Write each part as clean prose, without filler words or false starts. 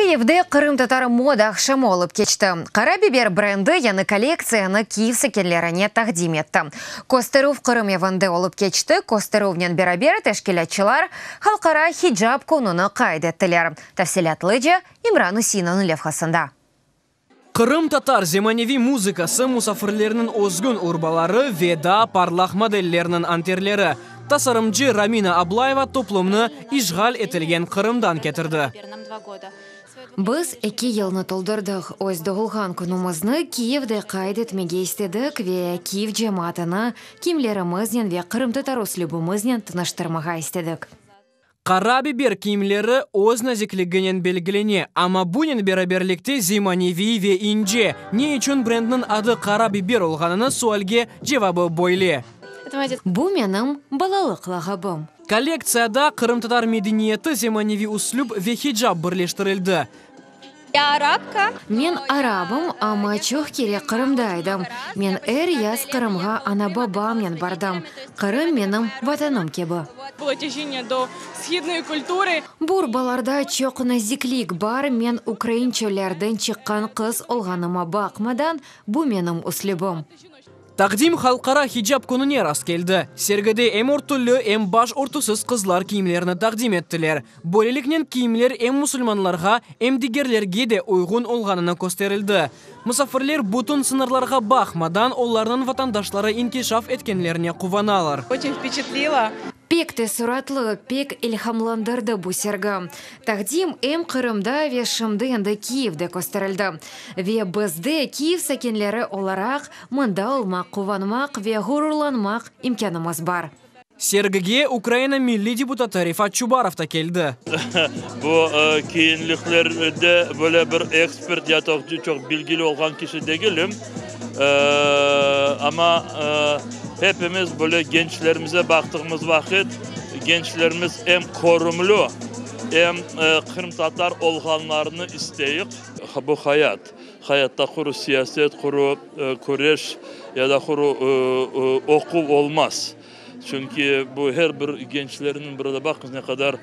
Kıyivde qırımtatar moda aqşamı olıp keçti. Qara biber brendi yañı kollektsiyanı Kyiv sakinlerine taqdim etti. Kösterüv Qırım evinde olıp keçti, kösterüvnen beraber teşkilâtçılar Halqara hicap kününi qayd ettiler. Tafsilâtlıca İmran Useinovnıñ levhasında. Qırımtatar zemaneviy muzıkası, musafirlerniñ özgün urbaları ve daa parlaq modellerniñ anterleri. Tasarımcı Romina Ablayeva toplumnı işğal etilgen Qırımdan ketirdi. Biz eki yılnı toldurdıq. Öz doğulğan künümizni Kiyevde qayd etmege istedik ve Kiyev cemaatını kiyimlerimiznen ve qırımtatar üslübimiznen tanıştırmağa istedik. Qara biber kiyimleri öz nazikliginen belgilene, amma bunen beraberlikte zemaneviy ve ince. Ne içün brendniñ adı Qara biber olğanını sualge cevabı böyle. Bu menim balalıq lağabım. Kollektsiyada qırımtatar medeniyeti, zemaneviy üslüp ve hicap birleştirildi. Ya arabka. Men arabım, amma çoq kere Qırımda edim. Men er yaz Qırımğa ana-babamnen bardım. Qırım menim Vatanım kibi. Bu urbalarda çoq naziklik bar, men ukrain çöllerden çıqqan qız olğanıma baqmadan, bu menim üslübim. Taqdim Halqara hicap kününe rastkeldi. Sergide em örtüli, em baş örtüsiz qızlar kiyimlerini taqdim ettiler. Böyleliknen kiyimler em musulmanlarğa, em digerlerge de uyğun olğanını kösterildi. Musafirler bütün sıñırlarğa baqmadan, olarnıñ vatandaşları inkişaf etkenlerine quvanalar. Oçen vpeçatlila. Pek teessuratlı, pek ilhamlandırdı bu sergi. Taqdim em Qırımda ve şimdi endi Kiyevde kösterildi. Ve bizde, Kiyev sakinleri olaraq, mında olmaq, quvanmaq ve ğururlanmaq imkânımız bar. Sergige Ukraina milliy deputatı Refat Çubarov da keldi. Bu kiyinliklerde böyle bir ekspert ya da çoq bilgili olğan kişi degilim. Amma hepimiz böyle gençlerimize baqtığımız vaqıt, gençlerimiz em körümli, em qırımtatar olğanlarını isteyik. Bu hayat. Hayatta quru siyaset, quru küreş ya da quru oquv olmaz. Çünki bu her bir gençlerniñ, burada baqıñız ne qadar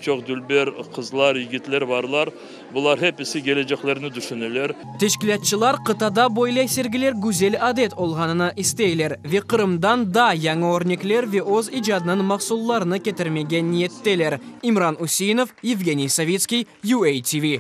çoq dülber qızlar, yigitler varlar, bular hepisi geleceklerini düşüneler. Teşkilâtçılar qıtada böyle sergiler güzel adet olğanını isteyler ve Qırımdan da yañı örnekler ve öz icadınıñ mahsullarını ketirmege niyetteler. İmran Useinov, Yevgeniy Savitskiy, UATV.